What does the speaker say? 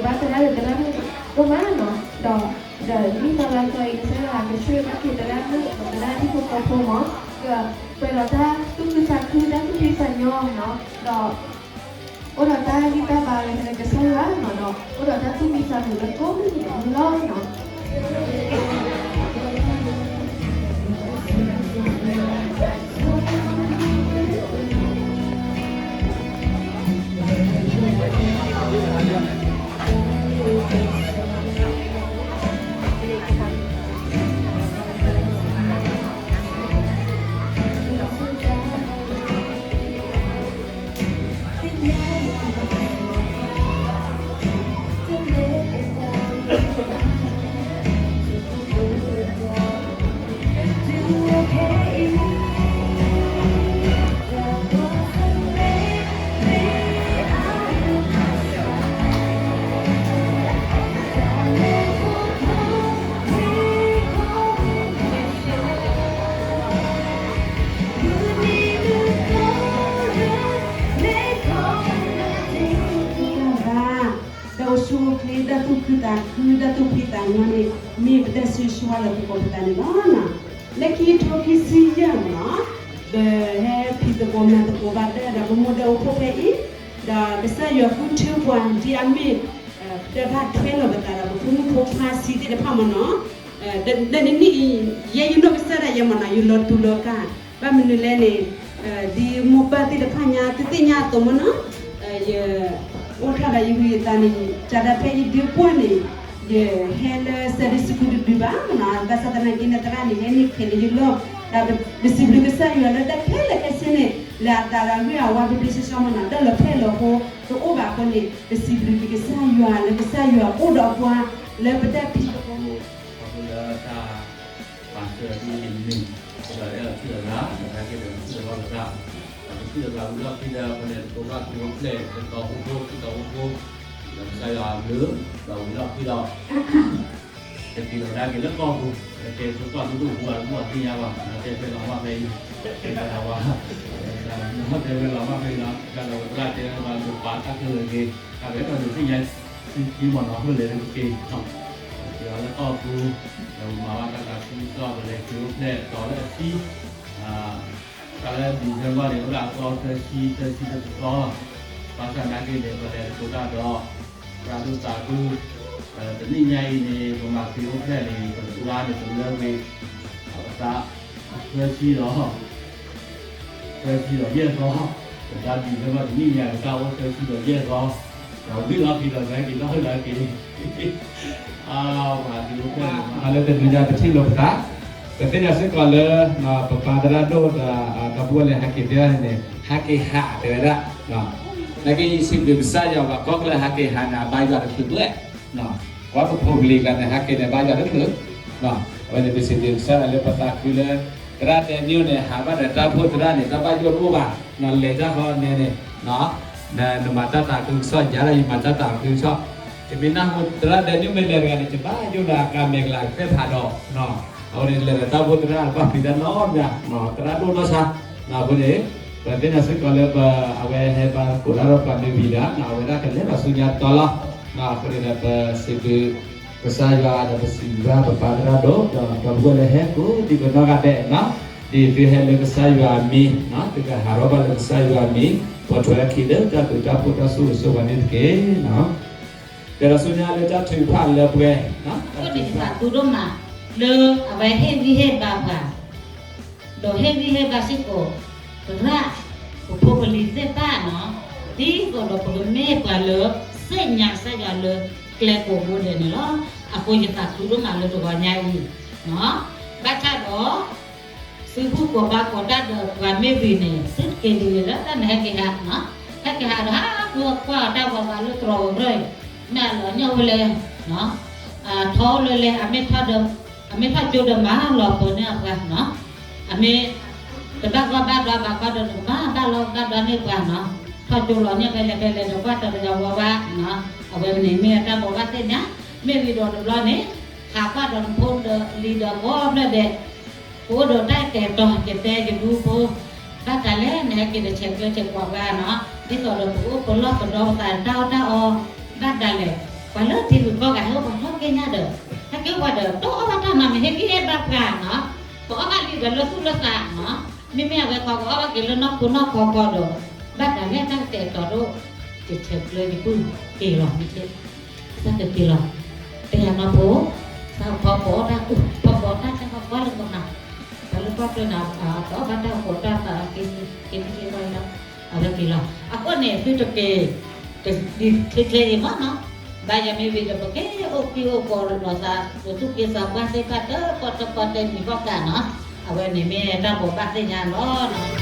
ဘၣ်သရၣ်ဒီးသရၣ်မုၣ်ဒိၣ်မးနီၤ, ဒီး ဒီးမ့ၢ်တၢ်လၢအသီအံၤ ကစၢ်ယွၤကဆိၣ်ဂ့ၤဘၣ်က့ၤသရၣ်မုၣ် ဒီးသရၣ်ဟံၣ်ဖိဃီဖိမး, ဒီးပှဲၤဒီးတၢ်သူၣ်ခုသးခု တၢ်သူၣ်ဖှံသးညီနီၤ, ဒီး အိၣ်ဒီးတၢ်ဂံၢ်တၢ်ဘါလၢကစၢ်ယွၤနီၤ, ဒီးအိၣ်ဒီးတၢ်သူၣ်မံသးမုာ်လၢကိးမုၢ်နံၤဒဲးန့ၣ်လီၤနီၤ. တၢ်အိၣ်ဆူၣ်အိၣ်ချ့ တၢ်သူၣ်ခုသးခု တၢ်သူၣ်ဖှံသးညီန့ၣ် မ့ၢ်ပတၢ်ဆှၢဆှီလၢပကီၢ်ပသးန့ၣ်လီၤ. လၢခံကထိခံဆံယဲၢ်မးနီၤ, ပဟဲဖံးသကိးမၤသကိးဘၣ်တၢ်ဒီးပမိၢ်ဒီးပဖိဖဲအံၤ, ဒီးကစၢ်ယွၤဃုထၢပှၤဒ်အမ့ၢ် ဒီးဘၣ်ထွဲလီၤပသးဒီးပဖိမုၣ်ဖိခွါဆံးသ့ၣ်တဖၣ်မးနီၤ, ဒီးနနံၣ်အံၤ ယဲယနီၢ်ကစၢ်ဒၣ်ယဲမးနီၤ ယလီၤတူာ်လီၤကာ်, ဘၣ်မနုၤလဲၣ်န့ၣ် ဒ်မိၢ်ပၢ်သ့ၣ်တဖၣ်ညါ သုသ့ၣ်ညါအသိးမးနီၤ, ယ အိၣ်ထီၣ်ဒီးယဂံၢ်ယသးန့ၣ် စးဒၣ်ဖဲယဒ့ပှၢ်န့ၣ် ယဟဲလၢ Sunday School တဒုဘၣ်နီၤ, ဘၣ်ဆၣ်သနာ်က့န့ၣ် သရၣ်န့ၣ် ဟဲန့ၢ်ခဲလၢာ်ယလီၢ်, ဒီးပစံးဘျုးကစၢ်ယွၤလၢတၢ်ခဲလၢာ်ခဲဆ့န့ၣ် လၢအသးဒီးအဂ့ၢ်အဝါ ပျ့ပျ့ဆှီဆှီမးနီၤ, တၢ်လီၤဖဲလီၤဟိတအိၣ်ဘၣ်အဃိန့ၣ် ပစံးဘျုးက့ၤကစၢ်ယွၤလၢကစၢ်ယွၤအိၣ်ဒီးပှၤလၢပတၢ်ဖံးသကိး ပှၤလၢတၢ် ပာ်စၢၤဒ်အံၤန့ၣ် ပဒီးအဲၣ်ဒိးထံၣ်လိာ်သး ဒီးဟဲက့ၤဒီးပထံၣ်လိာ်ဘၣ်လိာ်သး, ဒီးပထံၣ်လိာ်သးဝံၤလီၢ်ခံဒီး ပလဲၤသကိးဘၣ်ကျိၤအိၣ်ဖျဲၣ် သကိးအိၣ်ဖိ သကိးအိၣ်ဖိ, ဒီးကစၢ်ယွၤအဘျုး ဒီးဝံၤလီၢ်ခံဒီး တက့ၤလီၤဒါက့ၤလၢကီၢ်ပူၤ, ကဲသုကီၢ်ဒိၣ်ဒိၣ်ပူၤ အတဘူၣ်အသ့ၣ်ညါဘၣ်, တဲဖဲလီၤမၢ်ဖဲအံၤ, တဲဖဲလီၤမၢ်, တဲဖဲလီၤမၢ်ဖဲအံၤလီၤ, ကဒီးသရၣ်တဲဝဲပာ်တၢ်ခဲလၢာ်က့ၤ, အဝဲဒီးဒုးသ့ၣ်ညါခံမ့ၢ်နီၤ ဖဲလဲၣ်တက့ၤ က့ၤအီၤလၢကီၢ်ပူၤ, ဒီးပမၤဘၣ်တၢ်သးခုကစီၣ် ပလဲၤက့ၤအိၣ်ဖျဲၣ်တီၤလၢအဆံ, တၢ်လၢ December န့ၣ် အိၣ်ဒၣ်အသီသၢဆံ သၢဆံတသီ, ဘၣ်ဆၣ်နာ်က့န့ၣ် ပလဲၤသကိးတၢ်ဒီး သရၣ်ဒိၣ်သးခု, တနံၣ်ညါအံၤန့ၣ် ပမၤက့ၤအိၣ်ဖျဲၣ်န့ၣ် ပတကျါန့ၣ် တလၢဝံၤ, အသး သၢဆံဒီး သၢဆံဒီးယဲၢ်သီ, ပတၢ် December တနံၣ်ညါ ပတၢ်အိၣ်သၢဆံဒီးယဲၢ်သီ, ဒီးဝံၤလီၢ်ခံဒီး ပဟဲက့ၤလီၢ်လၢက့ၤ အါ ပှၤဒ်အိၣ်ဖျဲၣ်န့ၣ် လၢတနံၤညါပထံၣ်လိာ်ပသး, ပသ့ၣ်ညါစ့ၢ်ကီးလၢ ပပၢ်သရၣ်ဒိၣ်ဒီး ဒီပုၢ်ဝဲၢ်လၢဟဲက့ၤဖဲန့ၣ် ဟဲက့ၤဟးတဲဝဲဒၣ်, နာ်က့ယစံးဘျုးကစၢ်ယွၤ ပှၤကိးကျၢၢ်ဟဲက့ၤဟးန့ၣ် အဘါယွၤတချုးဘၣ်, ပှၤပဖိပလံၤကျါန့ၣ် ဟဲက့ၤန့ၣ် ဘါယွၤတချုး, အဝဲန့ၣ် ပစံးဘျုးကစၢ်ယွၤလၢပသးခုလၢ သရၣ်ဒဲနံၣ်န့ၣ် ဟးဘၣ်ဒီးတၢ်အိၣ်ဖှိၣ်သရၣ်န့ၣ် တၢ်ဘၣ်ယိၣ်တအိၣ်ဘၣ်, လဲၤတၢ်ဃီန့ၣ်န့ၣ် နမၤတၢ်သးခုကစီၣ် ယၤဒီးယမၤတၢ်သးခုကစီၣ်, ယမ့ၢ်နၢ်ဟူသရၣ်ဒဲနံၣ်မ့ၢ်လဲၤတဂၤန့ၣ် ယဘၣ်ယိၣ်ဒီးအကါမဲာ်ကလၤသ့ၣ်ဖးဒီး, အဝဲန့ၣ်လဲၤဒီးတၢ်အိၣ်ဖှိၣ်သရၣ် ဘၣ်ဖံးတၢ်နီတမံၤ, သရၣ်ဒိၣ်နီၢ်ဆါ, အဃိန့ၣ် ပသ့ၣ်ညါစ့ၢ်ကီးလၢပ အဝဲဟဲဘါသကိးတၢ်ဒီးပှၤမ့ၢ်ဝံၤဒီး အဝဲဒၣ်ကလဲၤဒီးဆူညါတီၤလီၤ, အဃိန့ၣ်ဒီးပစံးဘျုး ကစၢ်ယွၤဒီးပစံးဘျုးဘၣ်ပပၢ်သရၣ်ဒိၣ် ဒီးဒီပုၢ်ဝဲၢ်လၢဟဲကိးဒံကိးနီၢ်ဂၤဒဲးနီၤ, ဒ်သုဟဲလၢကစၢ်ယွၤအမံၤ, သုကဟးထီၣ်ဘၣ်လၢကစၢ်ယွၤအမံၤ, ပိာ်ထွဲအခံလၢတၢ်ဘျုးတၢ်ဖှိၣ်တၢ်ဆိၣ်ဂ့ၤဆိၣ်ဝါန့ၣ်တက့ၢ်. ဒီးဆူညါလၢတၢ်ထုကဖၣ်လၢပှဲၤ, အိၣ်ဒံးသးသူဒိၣ်မး လၢအဝဲဟ့ၣ်ဂံၢ်ဟ့ၣ်ဘါပှၤ ဒီးဟ့ၣ်ဂံၢ်ဟ့ၣ်ဘါစ့ၢ်ကီး သရၣ် ပဖိပလံၤသ့ၣ်တဖၣ်နီၤ, ဒ်သိးဒီးပကမ့ၢ်ပှၤလၢ သ့ၣ်ညါကစၢ်ယွၤလၢကျဲကိးဘိဒဲးန့ၣ်လီၤ. အဃိယသးခုဒိၣ်မးလၢတဂီၤညါအံၤ, ဘၣ်ဆၣ်ဒီး သုဟူၣ်ကိးဘါကိးတၢ်ဒီးပှၤမ့ၢ်ဝံၤန့ၣ် သုတက့ၤဒ်လဲၣ်လၢတၢ်န့ၣ်ဟဲက့ၤဟး, ဟဲက့ၤဟးဒီးဟးဃုကွၢ်တၢ်ဝဲဝဲလၢတြီၤကရၢၢ်အံၤ, မ့ၢ်အလီၤညီဝဲလဲၣ်, ထီလၢလဲၣ်, အမ့ၢ်ထီၣ်ကၠိဒီးမၤလီၤပၢၤန့ၢ်အပှၤနီၤ, အမ့ၢ် တဘၣ်ဂီၢ်ဘၣ်ဒွးဘၣ်ဃီဒီး နကဘၣ်ဘၣ်လီၤဘၣ်ဒွးန့ၢ်ပှၤနီၤ, ထီၣ်ကၠိလီၤန့ၢ်ဖဲလဲၣ်ဖဲလဲၣ်ဒီးကွၢ်တၢ်တဂၤဝဲဝဲ, အဝဲန့ၣ်မ့ၢ်တၢ်ဘိးဘၣ်သ့ၣ်ညါ, မ့ၢ်ဝံၤဒီးတဘျီန့ၣ် ဟးကွၢ်ဒီးနဖိဒီးလံၤဒီးကိးဖျၢၣ်ဒဲး, ပအိၣ်ဒီးတၢ်ကတဲာ်ကတီၤ ယတဲယဒူဖိ, ဘၣ်တၢ်လဲၣ် နဟဲက့ၤတဆဲးကျၢဆဲးကွာ်ပှၤနီၤ, ဒ်သိးဒီးပကအိၣ်ပလီၢ်ပဒီပသးတၢ်အီၣ်တၢ်အီ, ဘၣ်တၢ်လဲၣ် ပှၤလၢထံဂုၤကီၢ်ဂၤဟဲအိၣ်ပှၤထီၣ်က့ညါဒီး ဟဲက့ၤအိၣ်ပှၤဒီး တအီၣ်ဘၣ်တၢ်နီၤ မ့ၢ်ဟဲက့ၤဟဲဘၣ်ပှၤနီၤ, ပအီၣ်ဘၣ်လံဒီးလၢသူၣ်လၢသးနီၤ, မ့မ့ၢ်အဝဲသီကအီၣ်ဘၣ်က့ၤလၢနီၢ်ခိနီၢ်ခီခီဒီး ဘၣ်တၢ်လဲၣ်တၢ်ကတဲာ်ကတီၤဒိၣ်, ယဆဲးကျၢယပုၢ်က့ၤလီၤမ့ၢ်က့, သးကက့ၤလီၤ, တယၤနီၢ်ဖိ, သးဖီပိာ်တၢ်, ဖီပိာ်တၢ်ဆၢဖီကွၢ်လၢမနၤ, ပှၤလၢကွၢ်ကျၢၢ်နၤ, တအီၣ်ဘၣ်တၢ်အိၣ်ဖှိၣ်တၢ်သးက့ၤ, က့ၤမ့ၢ်က့ၤဝဲလီၤ, အဝဲက့ၤလီၤ, အဃိန့ၣ် သုတက့ၤ ဒ်ချ့ချ့အံၤမ့ၢ်နီၤ, ဘၣ်ယၤမ့ၢ်ဝံၤဒီး ပက့ၤအိၣ်က့ၤအိၣ်ကီၤလိာ်သး ပသူၣ်က့သးပှၢ်သ့ၣ်တဖၣ် တပီၢ်တပီၢ် တနံၤဘၣ်ကးနီၤ, အဝဲန့ၣ်မ့ၢ်တၢ်ဘိးဘၣ်သ့ၣ်ညါလီၤနီၤ.